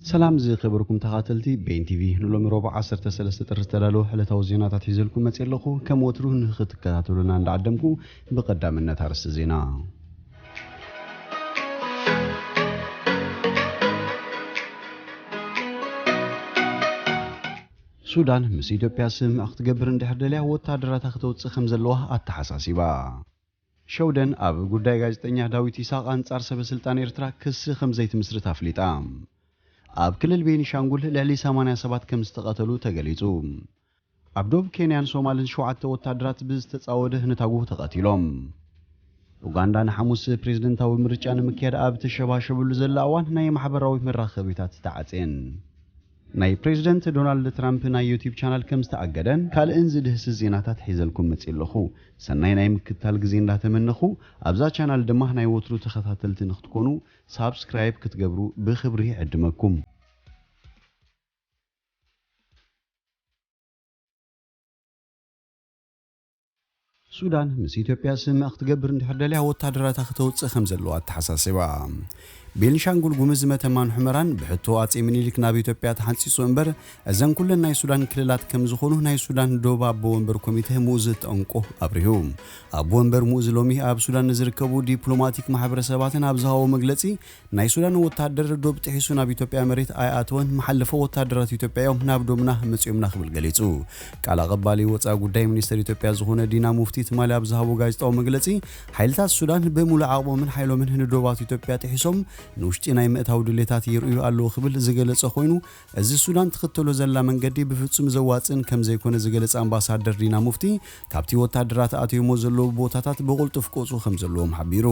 ሰላም ዝኸበርኩም ተኻተልቲ ቤን ቲቪ፣ ንሎሚ ረቡዕ ዓሰርተ ሰለስተ ጥሪ ዝተዳለወ ዕለታዊ ዜናታት ሒዘልኩም መጽእ ኣለኹ። ከም ወትሩ ንኽትከታተሉና እንዳዓደምኩ፣ ብቐዳምነት ኣርእስቲ ዜና። ሱዳን ምስ ኢትዮጵያ ስምምዕ ክትገብር እንድሕር ደልያ፣ ወታደራታ ክተውጽእ ከም ዘለዋ ኣተሓሳሲባ። ሸውደን ኣብ ጉዳይ ጋዜጠኛ ዳዊት ይስሐቅ ኣንጻር ሰበ ስልጣን ኤርትራ ክሲ ከም ዘይትምስርት ኣፍሊጣ። ኣብ ክልል ቤኒሻንጉል ልዕሊ ሰማንያ ሰባት ከም ዝተቐተሉ ተገሊጹ። ኣብ ዶብ ኬንያን ሶማልን ሸውዓተ ወታደራት ብዝተጻወደ ህንታጉ ተቐቲሎም። ኡጋንዳ ንሓሙስ ፕሬዝደንታዊ ምርጫ ንምክያድ ኣብ ተሸባሸብሉ ዘላ እዋን ናይ ማሕበራዊ መራኸቢታት ተዓጽየን። ናይ ፕሬዝደንት ዶናልድ ትራምፕ ናይ ዩቲዩብ ቻናል ከም ዝተኣገደን ካልእን ዝድህስስ ዜናታት ሒዘልኩም መጽእ ኣለኹ። ሰናይ ናይ ምክትታል ግዜ እንዳተመነኹ፣ ኣብዛ ቻናል ድማ ናይ ወትሩ ተኸታተልቲ ንክትኮኑ ሳብስክራይብ ክትገብሩ ብኽብሪ ይዕድመኩም። ሱዳን ምስ ኢትዮጵያ ስምምዕ ክትገብር እንድሕር ደልያ፣ ወታደራታ ክተውጽእ ከም ዘለዋ ኣተሓሳሲባ። ቤንሻንጉል ጉምዝ፣ መተማን ሑመራን ብሕቶ ኣጼ ምኒልክ ናብ ኢትዮጵያ ተሓንጺጹ እምበር፣ እዘን ኩለን ናይ ሱዳን ክልላት ከም ዝኾኑ ናይ ሱዳን ዶብ ኣቦ ወንበር ኮሚተ ሙኡዝ ጠንቆ ኣብሪሁ። ኣቦ ወንበር ሙኡዝ ሎሚ ኣብ ሱዳን ንዝርከቡ ዲፕሎማቲክ ማሕበረሰባትን ኣብ ዝሃቦ መግለጺ፣ ናይ ሱዳን ወታደር ዶብ ጥሒሱ ናብ ኢትዮጵያ መሬት ኣይኣተወን፣ መሓለፎ ወታደራት ኢትዮጵያ እዮም ናብ ዶብና መጺኦምና ክብል ገሊጹ። ቃል ኣቐባሊ ወጻኢ ጉዳይ ሚኒስተር ኢትዮጵያ ዝኾነ ዲና ሙፍቲ ትማሊ ኣብ ዝሃቦ ጋዜጣዊ መግለጺ፣ ሓይልታት ሱዳን ብምሉእ ዓቕሞምን ሓይሎምን ንዶባት ኢትዮጵያ ጥሒሶም ንውሽጢ ናይ ምእታው ድሌታት ይርእዩ ኣለዉ ክብል ዝገለጸ ኮይኑ፣ እዚ ሱዳን ትኽተሎ ዘላ መንገዲ ብፍጹም ዘዋጽእን ከም ዘይኮነ ዝገለጸ ኣምባሳደር ዲና ሙፍቲ፣ ካብቲ ወታደራት ኣትዮሞ ዘለዉ ቦታታት ብቕልጡፍ ክወጹ ከም ዘለዎም ሓቢሩ።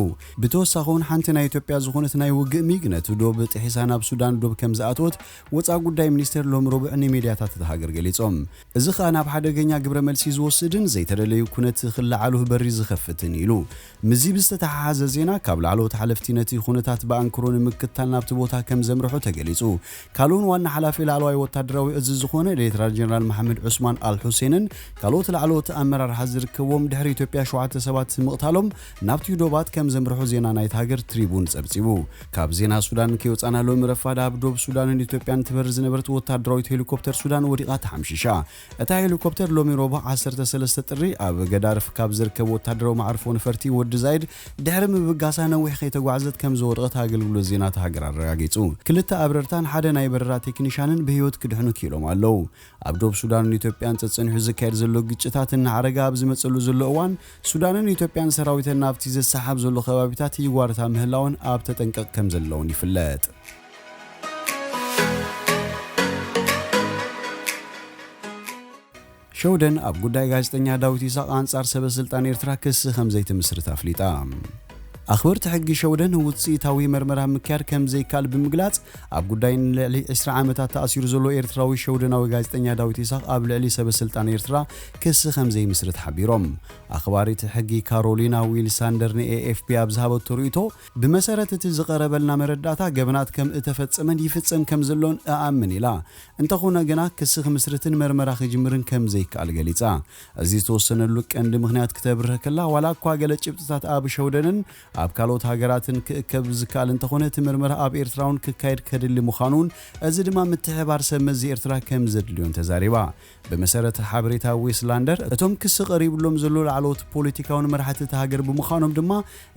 ብተወሳኺ እውን ሓንቲ ናይ ኢትዮጵያ ዝኾነት ናይ ውግእ ሚግ ነቲ ዶብ ጥሒሳ ናብ ሱዳን ዶብ ከም ዝኣተወት ወጻኢ ጉዳይ ሚኒስቴር ሎም ረቡዕ ንሚድያታት እታ ሃገር ገሊጾም። እዚ ኸኣ ናብ ሓደገኛ ግብረ መልሲ ዝወስድን ዘይተደለዩ ኩነት ክለዓሉ በሪ ዝኸፍትን ኢሉ። ምስዚ ብዝተተሓሓዘ ዜና፣ ካብ ላዕለዎት ሓለፍቲ ነቲ ኩነታት ብኣንክሮ ንምክትታል ናብቲ ቦታ ከም ዘምርሑ ተገሊጹ። ካልኡን ዋና ሓላፊ ላዕለዋይ ወታደራዊ እዚ ዝኾነ ሌተናል ጀነራል መሓመድ ዑስማን ኣል ሑሴንን ካልኦት ላዕለዎት ኣመራርሓ ዝርከብዎም ድሕሪ ኢትዮጵያ ሸውዓተ ሰባት ምቕታሎም ናብቲ ዶባት ከም ዘምርሑ ዜና ናይቲ ሃገር ትሪቡን ጸብጺቡ። ካብ ዜና ሱዳን ከይወጻና ሎሚ ረፋድ ኣብ ዶብ ሱዳንን ኢትዮጵያን ትበር ዝነበረት ወታደራዊት ሄሊኮፕተር ሱዳን ወዲቓ ተሓምሺሻ። እታ ሄሊኮፕተር ሎሚ ረቡዕ ዓሰርተ ሰለስተ ጥሪ ኣብ ገዳርፍ ካብ ዝርከብ ወታደራዊ መዓርፎ ነፈርቲ ወዲ ዛይድ ድሕሪ ምብጋሳ ነዊሕ ከይተጓዕዘት ከም ዝወደቐት ኣገልግሎት ዜና እታ ሃገር ኣረጋጊጹ። ክልተ ኣብረርታን ሓደ ናይ በረራ ቴክኒሻንን ብህይወት ክድሕኑ ክኢሎም ኣለዉ። ኣብ ዶብ ሱዳንን ኢትዮጵያን ጸጸኒሑ ዝካየድ ዘሎ ግጭታት እናዓረገ ኣብ ዝመጸሉ ዘሎ እዋን፣ ሱዳንን ኢትዮጵያን ሰራዊተን ናብቲ ዘሰሓብ ዘሎ ከባቢታት ይጓርታ ምህላወን ኣብ ተጠንቀቕ ከም ዘለውን ይፍለጥ። ሸውደን ኣብ ጉዳይ ጋዜጠኛ ዳዊት ይስሐቅ ኣንጻር ሰበ ስልጣን ኤርትራ ክሲ ከም ዘይትምስርት ኣፍሊጣ። ኣኽበርቲ ሕጊ ሸውደን ውጽኢታዊ መርመራ ምክያድ ከም ዘይከኣል ብምግላጽ፣ ኣብ ጉዳይ ንልዕሊ ዕስራ ዓመታት ተኣሲሩ ዘሎ ኤርትራዊ ሸውደናዊ ጋዜጠኛ ዳዊት ይስሐቅ ኣብ ልዕሊ ሰበ ስልጣን ኤርትራ ክሲ ከም ዘይምስርት ሓቢሮም። ኣኽባሪት ሕጊ ካሮሊና ዊልሳንደር ንኤኤፍፒ ኣብ ዝሃበቶ ርእይቶ፣ ብመሰረት እቲ ዝቐረበልና መረዳእታ ገበናት ከም እተፈጸመን ይፍጸም ከም ዘሎን እኣምን ኢላ። እንተኾነ ግና ክሲ ክምስርትን መርመራ ክጅምርን ከም ዘይከኣል ገሊጻ። እዚ ዝተወሰነሉ ቀንዲ ምኽንያት ክተብርህ ከላ፣ ዋላ እኳ ገለ ጭብጥታት ኣብ ሸውደንን ኣብ ካልኦት ሃገራትን ክእከብ ዝከኣል እንተኾነ፣ እቲ መርመራ ኣብ ኤርትራ እውን ክካየድ ከድሊ ምዃኑን፣ እዚ ድማ ምትሕባር ሰብ መዚ ኤርትራ ከም ዘድልዮን ተዛሪባ። ብመሰረት ሓበሬታ ዌስላንደር፣ እቶም ክሲ ቀሪብሎም ዘሎ ላዕለዎት ፖለቲካውን መራሕቲ እታ ሃገር ብምዃኖም ድማ፣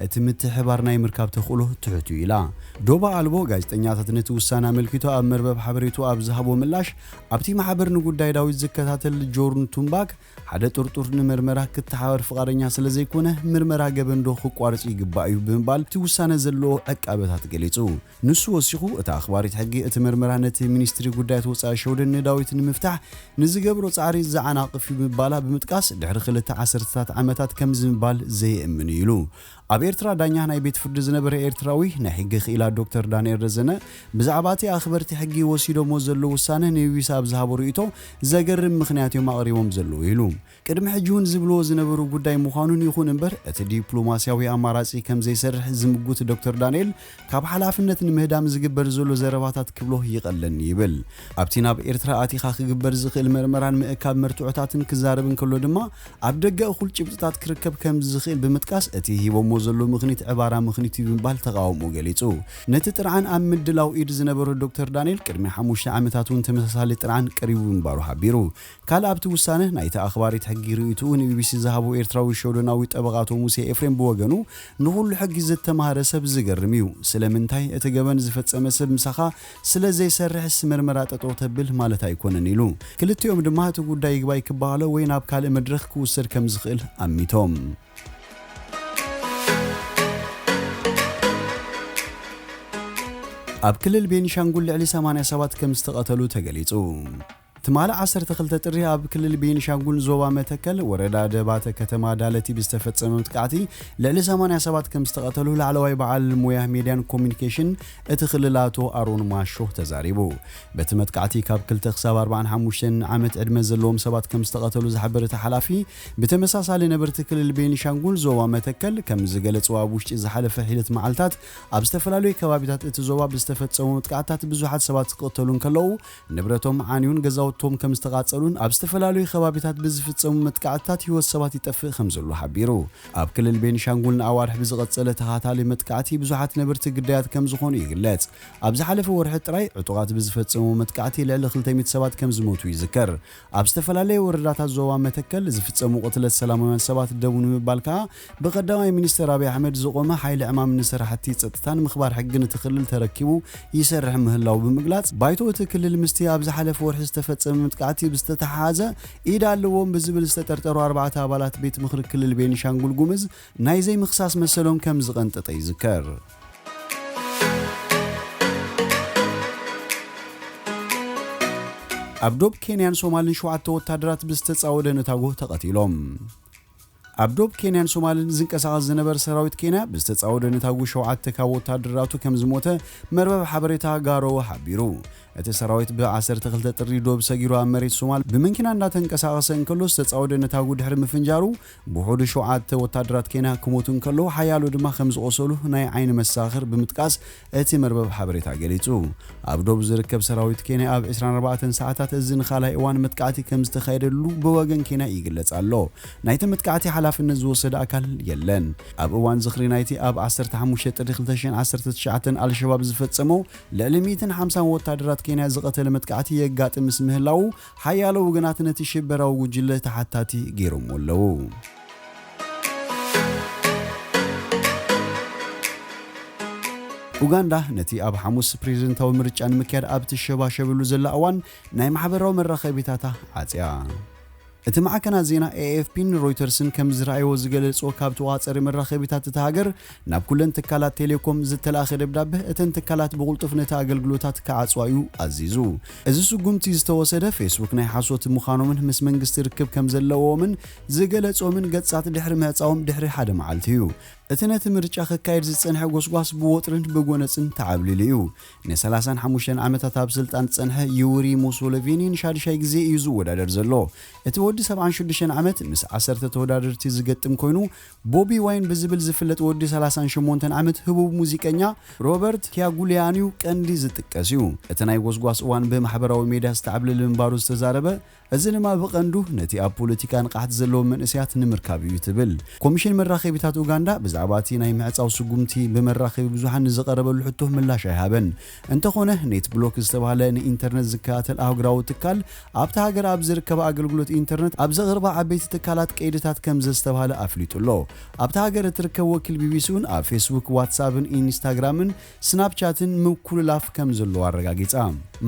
እቲ ምትሕባር ናይ ምርካብ ተኽእሎ ትሑት እዩ ኢላ። ዶባ ኣልቦ ጋዜጠኛታት ነቲ ውሳነ ኣመልኪቱ ኣብ መርበብ ሓበሬቱ ኣብ ዝሃቦ ምላሽ፣ ኣብቲ ማሕበር ንጉዳይ ዳዊት ዝከታተል ጆርን ቱምባክ፣ ሓደ ጥርጡር ንመርመራ ክተሓባበር ፍቓደኛ ስለ ዘይኮነ፣ ምርመራ ገበን ዶ ክቋርጽ ይግባእ እዩ ብምባል እቲ ውሳነ ዘለዎ ዕቃበታት ገሊጹ። ንሱ ወሲኹ፣ እታ ኣኽባሪት ሕጊ እቲ መርመራ ነቲ ሚኒስትሪ ጉዳያት ወጻኢ ሸውደን ንዳዊት ንምፍታሕ ንዝገብሮ ጻዕሪ ዘዓናቕፍ እዩ ምባላ ብምጥቃስ፣ ድሕሪ ክልተ ዓሰርተታት ዓመታት ከምዚ ምባል ዘየእምን እዩ ኢሉ። ኣብ ኤርትራ ዳኛ ናይ ቤት ፍርዲ ዝነበረ ኤርትራዊ ናይ ሕጊ ክኢላ ዶክተር ዳንኤል ረዘነ፣ ብዛዕባ እቲ ኣኽበርቲ ሕጊ ወሲዶሞ ዘለዉ ውሳነ ንቢቢሲ ኣብ ዝሃቦ ርእይቶ፣ ዘገርም ምኽንያት እዮም ኣቕሪቦም ዘለዉ ኢሉ። ቅድሚ ሕጂ እውን ዝብልዎ ዝነበሩ ጉዳይ ምዃኑን ይኹን እምበር፣ እቲ ዲፕሎማስያዊ ኣማራጺ ከም ዘይሰርሕ ዝምጉት ዶክተር ዳንኤል፣ ካብ ሓላፍነት ንምህዳም ዝግበር ዘሎ ዘረባታት ክብሎ ይቐለኒ ይብል። ኣብቲ ናብ ኤርትራ ኣቲኻ ክግበር ዝኽእል መርመራን ምእካብ መርትዖታትን ክዛረብ እንከሎ ድማ፣ ኣብ ደገ እኹል ጭብጥታት ክርከብ ከም ዝኽእል ብምጥቃስ፣ እቲ ሂቦሞ ዘሎ ምኽኒት ዕባራ ምኽኒት እዩ ብምባል ተቓውሞ ገሊጹ። ነቲ ጥርዓን ኣብ ምድላው ኢድ ዝነበረ ዶክተር ዳንኤል ቅድሚ ሓሙሽተ ዓመታት እውን ተመሳሳሊ ጥርዓን ቀሪቡ ምንባሩ ሓቢሩ። ካልእ ኣብቲ ውሳነ ናይቲ ኣኽባሪት ሕጊ ርእይትኡ ንቢቢሲ ዝሃቦ ኤርትራዊ ሸወደናዊ ጠበቓ ኣቶ ሙሴ ኤፍሬም ብወገኑ፣ ንኹሉ ሕጊ ዝተማህረ ሰብ ዝገርም እዩ። ስለምንታይ እቲ ገበን ዝፈጸመ ሰብ ምሳኻ ስለ ዘይሰርሕስ መርመራ ጠጠው ተብል ማለት ኣይኮነን ኢሉ። ክልቲኦም ድማ እቲ ጉዳይ ይግባይ ክበሃሎ ወይ ናብ ካልእ መድረኽ ክውሰድ ከም ዝኽእል ኣሚቶም። ኣብ ክልል ቤኒሻንጉል ልዕሊ ሰማንያ ሰባት ከም ዝተቐተሉ ተገሊጹ። ትማሊ ዓሰርተ ክልተ ጥሪ ኣብ ክልል ቤኒሻንጉል ዞባ መተከል ወረዳ ደባተ ከተማ ዳለቲ ብዝተፈጸመ መጥቃዕቲ ልዕሊ ሰማንያ ሰባት ከም ዝተቐተሉ ላዕለዋይ በዓል ሞያ ሜድያን ኮሚኒኬሽን እቲ ክልል ኣቶ ኣሮን ማሾ ተዛሪቡ። በቲ መጥቃዕቲ ካብ ክልተ ክሳብ ኣርባዓን ሓሙሽተን ዓመት ዕድመ ዘለዎም ሰባት ከም ዝተቐተሉ ዝሓበረ እቲ ሓላፊ፣ ብተመሳሳሊ ነበርቲ ክልል ቤኒሻንጉል ዞባ መተከል ከም ዝገለጽዎ ኣብ ውሽጢ ዝሓለፈ ሒደት መዓልታት ኣብ ዝተፈላለዩ ከባቢታት እቲ ዞባ ብዝተፈጸሙ መጥቃዕትታት ብዙሓት ሰባት ክቕተሉ እንከለዉ፣ ንብረቶም ዓንዩን ገዛውቶም ከም ዝተቓጸሉን ኣብ ዝተፈላለዩ ከባቢታት ብዝፍጸሙ መጥቃዕትታት ህይወት ሰባት ይጠፍእ ከም ዘሎ ሓቢሩ። ኣብ ክልል ቤኒሻንጉል ንኣዋርሕ ብዝቐጸለ ተኸታታሊ መጥቃዕቲ ብዙሓት ነበርቲ ግዳያት ከም ዝኾኑ ይግለጽ። ኣብ ዝሓለፈ ወርሒ ጥራይ ዕጡቓት ብዝፈጸሙ መጥቃዕቲ ልዕሊ ክልተ ሚእቲ ሰባት ከም ዝሞቱ ይዝከር። ኣብ ዝተፈላለዩ ወረዳታት ዞባ መተከል ዝፍጸሙ ቅትለት ሰላማውያን ሰባት ደው ንምባል ከኣ ብቀዳማይ ሚኒስተር ኣብይ ኣሕመድ ዝቖመ ሓይሊ ዕማም ንስራሕቲ ጸጥታን ምኽባር ሕግን እቲ ክልል ተረኪቡ ይሰርሕ ምህላው ብምግላጽ፣ ባይቶ እቲ ክልል ምስቲ ኣብ ዝሓለፈ ወርሒ ዝተፈጸመ መጥቃዕቲ ብዝተተሓሓዘ ኢድ ኣለዎም ብዝብል ዝተጠርጠሩ ኣርባዕተ ኣባላት ቤት ምኽሪ ክልል ቤኒሻንጉል ጉምዝ ናይ ዘይምኽሳስ መሰሎም ከም ዝቐንጠጠ ይዝከር። ኣብ ዶብ ኬንያን ሶማልን ሸውዓተ ወታደራት ብዝተጻወደ ነታጎ ተቐቲሎም። ኣብ ዶብ ኬንያን ሶማልን ዝንቀሳቐስ ዝነበረ ሰራዊት ኬንያ ብዝተጻወደ ነታጉ ሸውዓተ ካብ ወታደራቱ ከም ዝሞተ መርበብ ሓበሬታ ጋሮወ ሓቢሩ። እቲ ሰራዊት ብ ዓሰርተ ክልተ ጥሪ ዶብ ሰጊሩ ኣብ መሬት ሶማል ብመኪና እንዳተንቀሳቐሰ እንከሎ ዝተጻወደ ነታጉ ድሕሪ ምፍንጃሩ ብውሑዱ ሸውዓተ ወታደራት ኬንያ ክሞቱ እንከለዉ ሓያሎ ድማ ከም ዝቖሰሉ ናይ ዓይኒ መሳኽር ብምጥቃስ እቲ መርበብ ሓበሬታ ገሊጹ። ኣብ ዶብ ዝርከብ ሰራዊት ኬንያ ኣብ ዕስራን ኣርባዕተን ሰዓታት እዚ ንኻልኣይ እዋን መጥቃዕቲ ከም ዝተኻየደሉ ብወገን ኬንያ ይግለጽ ኣሎ። ናይቲ መጥቃዕቲ ሓላፍነት ዝወሰደ ኣካል የለን። ኣብ እዋን ዝኽሪ ናይቲ ኣብ ዓሰርተ ሓሙሽተ ጥሪ ክልተ ሽሕን ዓሰርተ ትሽዓተን ኣልሸባብ ዝፈጸሞ ልዕሊ ሚእትን ሓምሳን ወታደራት ኬንያ ዝቐተለ መጥቃዕቲ የጋጥም ምስ ምህላዉ፣ ሓያሎ ወገናት ነቲ ሽበራዊ ጉጅለ ተሓታቲ ገይሮምዎ ኣለዉ። ኡጋንዳ ነቲ ኣብ ሓሙስ ፕሬዝደንታዊ ምርጫ ንምክያድ ኣብ ትሸባሸበሉ ዘላ እዋን ናይ ማሕበራዊ መራኸቢታታ ዓጽያ። እቲ ማዕከናት ዜና ኤ ኤፍ ፒን ሮይተርስን ከም ዝረኣይዎ ዝገለጽዎ ካብ ተዋጸሪ መራኸቢታት እታ ሃገር ናብ ኩለን ትካላት ቴሌኮም ዝተላእኸ ደብዳበ እተን ትካላት ብቕልጡፍ ነቲ ኣገልግሎታት ክዓጽዋ እዩ ኣዚዙ። እዚ ስጉምቲ ዝተወሰደ ፌስቡክ ናይ ሓሶት ምዃኖምን ምስ መንግስቲ ርክብ ከም ዘለዎምን ዝገለጾምን ገጻት ድሕሪ ምዕጻዎም ድሕሪ ሓደ መዓልቲ እዩ። እቲ ነቲ ምርጫ ክካየድ ዝጸንሐ ጎስጓስ ብወጥርን ብጎነጽን ተዓብሊሉ እዩ። ንሰላሳን ሓሙሽተን ዓመታት ኣብ ስልጣን ዝጸንሐ ዩሪ ሙሶሎቪኒ ንሻድሻይ ግዜ እዩ ዝወዳደር ዘሎ። እቲ ወዲ ሰብዓን ሽዱሽተን ዓመት ምስ ዓሰርተ ተወዳደርቲ ዝገጥም ኮይኑ፣ ቦቢ ዋይን ብዝብል ዝፍለጥ ወዲ ሰላሳን ሸሞንተን ዓመት ህቡብ ሙዚቀኛ ሮበርት ኪያጉሊያኒዩ ቀንዲ ዝጥቀስ እዩ። እቲ ናይ ጎስጓስ እዋን ብማሕበራዊ ሜድያ ዝተዓብለለ ምንባሩ ዝተዛረበ፣ እዚ ድማ ብቐንዱ ነቲ ኣብ ፖለቲካ ንቕሓት ዘለዎም መንእሰያት ንምርካብ እዩ ትብል። ኮሚሽን መራኸቢታት ኡጋንዳ ብዛዕባ እቲ ናይ ምዕጻው ስጉምቲ ብመራኸቢ ብዙሓን ንዝቐረበሉ ሕቶ ምላሽ ኣይሃበን። እንተኾነ፣ ኔት ብሎክ ዝተባህለ ንኢንተርነት ዝከታተል ኣህጉራዊ ትካል፣ ኣብታ ሃገር ኣብ ዝርከባ ኣገልግሎት ኢንተርነት ኣብ ዘቕርባ ዓበይቲ ትካላት ቀይድታት ከም ዘስተባህለ ኣፍሊጡ ኣሎ። ኣብታ ሃገር እትርከብ ወኪል ቢ ቢ ሲ እውን ኣብ ፌስቡክ፣ ዋትሳፕን ኢንስታግራምን ስናፕቻትን ምኩልላፍ ከም ዘለዎ ኣረጋጊጻ።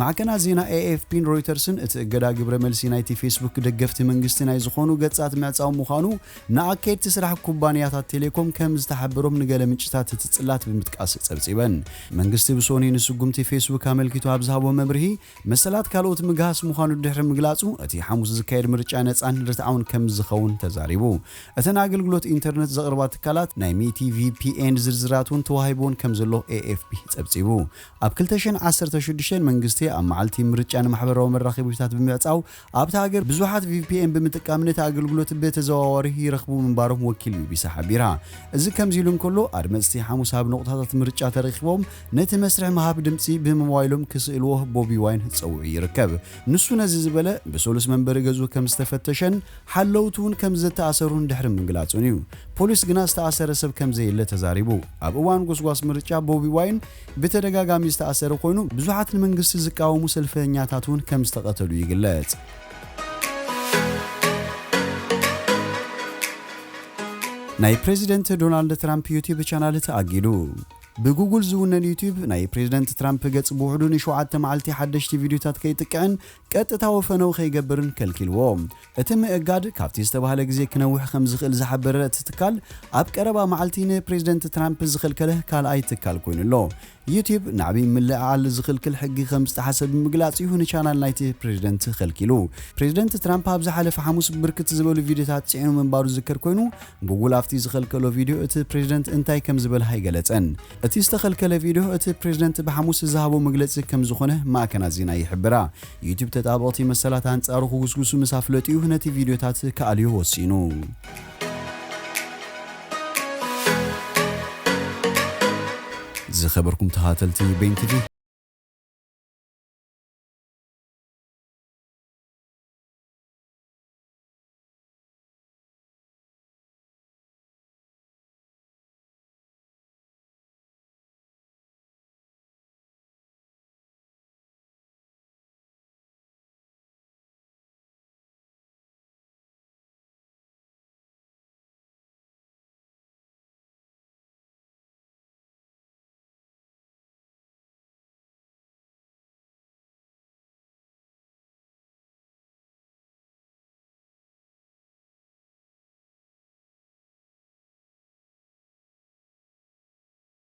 ማዕከናት ዜና ኤ ኤፍ ፒን ሮይተርስን እቲ እገዳ ግብረ መልሲ ናይቲ ፌስቡክ ደገፍቲ መንግስቲ ናይ ዝኾኑ ገጻት ምዕጻው ምዃኑ ንኣካየድቲ ስራሕ ኩባንያታት ቴሌኮም ከም ዝተሓበሮም ንገለ ምንጭታት እቲ ጽላት ብምጥቃስ ጸብጺበን። መንግስቲ ብሶኒ ንስጉምቲ ፌስቡክ ኣመልኪቱ ኣብ ዝሃቦ መብርሂ፣ መሰላት ካልኦት ምግሃስ ምዃኑ ድሕሪ ምግላጹ፣ እቲ ሓሙስ ዝካየድ ምርጫ ነጻን ርትዓውን ከም ዝኸውን ተዛሪቡ። እተን ኣገልግሎት ኢንተርነት ዘቕርባ ትካላት ናይ ሚቲ ቪ ፒ ኤን ዝርዝራት እውን ተዋሂብዎን ከም ዘሎ ኤ ኤፍ ፒ ጸብጺቡ። ኣብ ክልተ ሽሕን ዓሰርተ ሽዱሽተን መንግስቲ መንግስቲ ኣብ መዓልቲ ምርጫ ንማሕበራዊ መራኸቢታት ብምዕጻው ኣብታ ሃገር ብዙሓት ቪ ፒ ኤን ብምጥቃም ነቲ ኣገልግሎት ብተዘዋዋሪ ይረኽቡ ምንባሮም ወኪል ቢ ቢ ሲ ሓቢራ። እዚ ከምዚ ኢሉ እንከሎ፣ ኣድመጽቲ ሓሙስ ኣብ ነቑጣታት ምርጫ ተረኺቦም ነቲ መስርሕ ምሃብ ድምጺ ብሞባይሎም ክስእልዎ ቦቢ ዋይን ጸዊዑ ይርከብ። ንሱ ነዚ ዝበለ፣ ብሰሉስ መንበሪ ገዝኡ ከም ዝተፈተሸን ሓለውቱ እውን ከም ዝተኣሰሩን ድሕሪ ምግላጹን እዩ። ፖሊስ ግና ዝተኣሰረ ሰብ ከም ዘየለ ተዛሪቡ። ኣብ እዋን ጎስጓስ ምርጫ ቦቢ ዋይን ብተደጋጋሚ ዝተኣሰረ ኮይኑ፣ ብዙሓት ንመንግስቲ ዝቃወሙ ሰልፈኛታት እውን ከም ዝተቐተሉ ይግለጽ። ናይ ፕሬዚደንት ዶናልድ ትራምፕ ዩቲዩብ ቻናል ተኣጊዱ። ብጉጉል ዝውነን ዩቲዩብ ናይ ፕሬዚደንት ትራምፕ ገጽ ብውሕዱ ንሸውዓተ መዓልቲ ሓደሽቲ ቪድዮታት ከይጥቅዕን ቀጥታዊ ፈነው ከይገብርን ከልኪልዎ። እቲ ምእጋድ ካብቲ ዝተባህለ ግዜ ክነውሕ ከም ዝኽእል ዝሓበረ እቲ ትካል፣ ኣብ ቀረባ መዓልቲ ንፕሬዚደንት ትራምፕ ዝኸልከለ ካልኣይ ትካል ኮይኑ ኣሎ። ዩቲዩብ ናዕቢ ምልዕዓል ዝኽልክል ሕጊ ከም ዝጠሓሰ ብምግላጽ እዩ ንቻናል ናይቲ ፕሬዚደንት ከልኪሉ። ፕሬዚደንት ትራምፕ ኣብ ዝሓለፈ ሓሙስ ብርክት ዝበሉ ቪድዮታት ጽዒኑ ምንባሩ ዝዝከር ኮይኑ፣ ጉጉል ኣብቲ ዝኸልከሎ ቪድዮ እቲ ፕሬዚደንት እንታይ ከም ዝበለ ኣይገለጸን። እቲ ዝተኸልከለ ቪድዮ እቲ ፕሬዚደንት ብሓሙስ ዝሃቦ መግለጺ ከም ዝኾነ ማዕከናት ዜና ይሕብራ። ዩቲዩብ ተጣበቕቲ መሰላት ኣንጻሩ ክጉስጉሱ ምስ ኣፍለጡ እዩ ነቲ ቪድዮታት ክኣልዮ ወሲኑ። ዝኸበርኩም ተኸታተልቲ ቤን ቲ ቪ፣